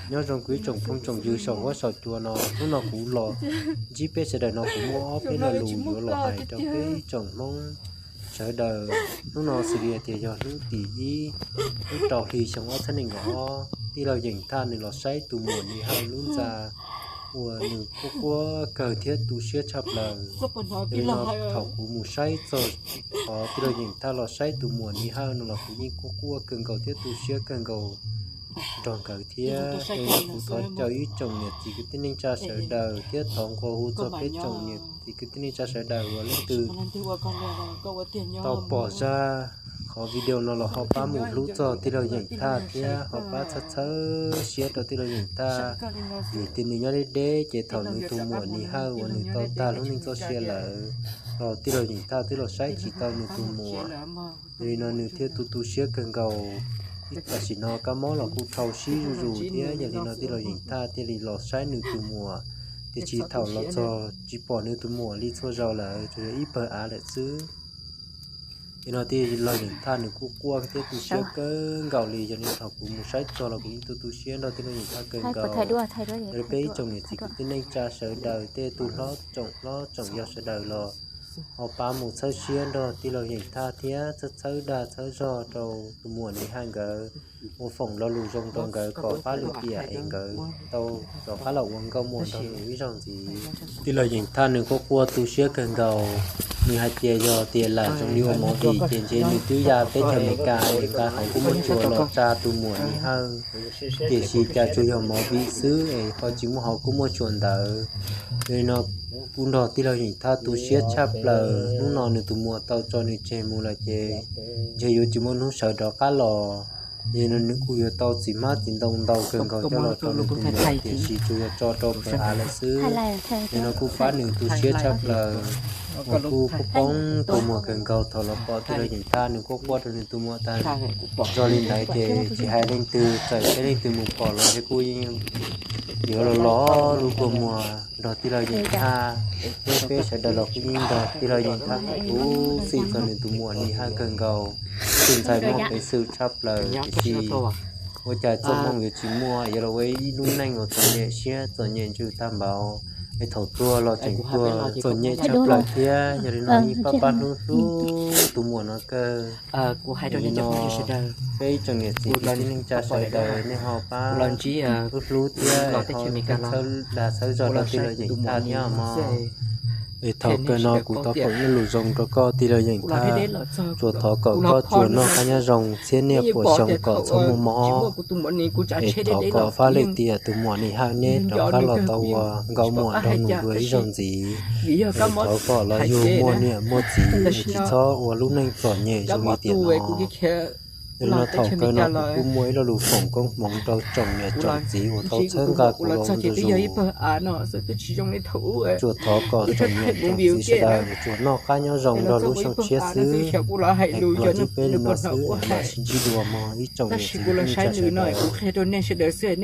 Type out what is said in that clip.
Nyob zoo kuv ib tsoom phooj tsoom ywg saum huab saum cua no, hnub no kuv los ntsib peb sawv daws no kuv muaj ob peb lo lus yuav los hais rau peb ib tsoom Hmoob sawv daws. Hnub no xws li hais tias yog hnub tim ib lub rau hli xyoo ob txhiab nees nkaum ob, tij laug Yeem Thaj nws los saib tus muam Nis Hawj lub ntxa uas nws quaj quaj kawg thiab tu siab tshaj plaws. Yog li no thaum kuv mus saib txog qhov tij laug Yeem Thaj los saib tus muam Nis Hawj no los kuv yeej quaj quaj kawg nkaus thiab tu siab kawg nkaus nrog nkawd thiab. Yog li no kuv thov caw ib tsoom niam txiv kwv tij neej tsa sawv daws thiab thov nqua hu txog peb tsoom niam txiv kwv tij neej tsa sawv daws uas leej twg tau pom zaj qhov video no los ho pab mus hlub txog tij laug Yeem Thaj thiab ho pab txhawb txhawb siab rau tij laug Yeem Thaj. Vim tias nws nyob deb deb ces thaum nws tus muam Nis Hawj uas nws tau tag lub neej txoj sia lawm, los tij laug Yeem Thaj twb los saib tsis tau nws tus muam. Yog li no nws thiaj tu tu siab kawg nkaus. Tam sim no kab mob los kuj dhau sib zuj zus thiab, yog li no tij laug Yeem Thaj thiaj li los saib nws tus muam. Tiam sis thaum los txog tsis pom nws tus muam li txhua zaus lawm, tsuas yog ib pawg av lawm xwb. Yog li no tij laug Yeem Thaj nws kuj quaj thiab tu siab kawg nkaus li, yog li thaum kuv mus saib txog los kuv yeej tu tu siab nrog tij laug Yeem Thaj kawg nkaus. Yog li peb ib tsoom niam txiv kwv tij neej tsa sawv daws, tej tug hlob tsoom hlob tsoom yau sawv daws los ho pab mus txhawb siab nrog tij laug Yeem Thaj thiab txhawb txhawb dag txhawb zog rau tus muam Nis Hawj nkawd, ua foom lo lus zoo rau nkawd kom pab lwm tiam es nkawd tau rov qab los ua nkauj muam nrog nws ib zaug ntxiv. Tij laug Yeem Thaj nws kuj quaj tu siab kawg nkaus, nws hais tias yog tias lam zoo li ua movie ces ntshe nws twb ya teb chaws Amelikas es nqa hauv kuj muaj tsuas los tsa tus muam Nis Hawj, tiam sis cas tsuas yog movie xwb es ho tsis muaj hauv kuj muaj tsuas ntawd. Yog li no kuj nrog tij laug Yeem Thaj tu siab tshaj plaws, hnub no nws tus muam tau tso nws tseg mus lawm ces ntshe yuav tsis muaj hnub sawv rov qab los. Yog li no nws kuj yuav tau txiv hmab txiv ntoo ntau kawg nkaus coj los rau nws tus muam, tiam sis tsuas yog tso rau pawg av lawm xwb. Yog li no kuj pab nws tu siab tshaj plaws, uas kuj poob kua muag kawg nkaus thaum los pom tij laug Yeem Thaj nws kuj quaj rau nws tus muam tag. Yog li ntawd ces tsis hais leej twg, txawm peb leej twg mus pom los ntshe kuj yeej yuav los los lub kua muag nrog tij laug Yeem Thaj thiab peb sawv daws los kuj yeej nrog tij laug Yeem Thaj tu siab txog nws tus muam Nis Hawj kawg nkaus. Txij ntxhais muaj peev xwm tshaj plaws tiam sis ua cas txoj hmoo yuav tsis muaj, yuav los ua ib lub neej uas txom nyem siab txom nyem ntsws tag npaum. Es thaum tuag los tseem tuag txom nyem tshaj plaws thiab. Yog li no yeej pab pab hlub hlub tus muam no kawg. Yog li no peb ib tsoom niam txiv kwv tij neej tsa sawv daws nej ho pab hlub hlub thiab ho txhawb dag txhawb zog rau tij laug Yeem Thaj thiab mog. Es thaum kawg no kuv thov foom ib lus zoo rau koj tij laug Yeem Thaj, tsuas thov kom koj tsuas noj qab nyob zoo txhiab niaj puas xyoo kom txhob muaj mob. Es thov kom fab lwm tiam tus muam Nis Hawj neb rov qab los tau ua nkauj muam nrog nws dua ib zaug ntxiv. Es thov kom los yug muaj niam muaj txiv es tsis txhob ua lub neej txom nyem zoo li tiam no. Yog li no thaum kawg no kuv kuj muaj ib lo lus foom koob hmoov rau tsoom niam tsoom txiv uas tau txhawb nqa kuv los ua ntu zus. Tsuas thov kom tsoom niam tsoom txiv sawv daws tsuas noj qab nyob zoo nrog lub xyoo tshiab xwb. Es kuv los ntsib peb li no xwb, mam sib ntsib dua mog ib tsoom niam txiv kwv tij neej tsa sawv daws.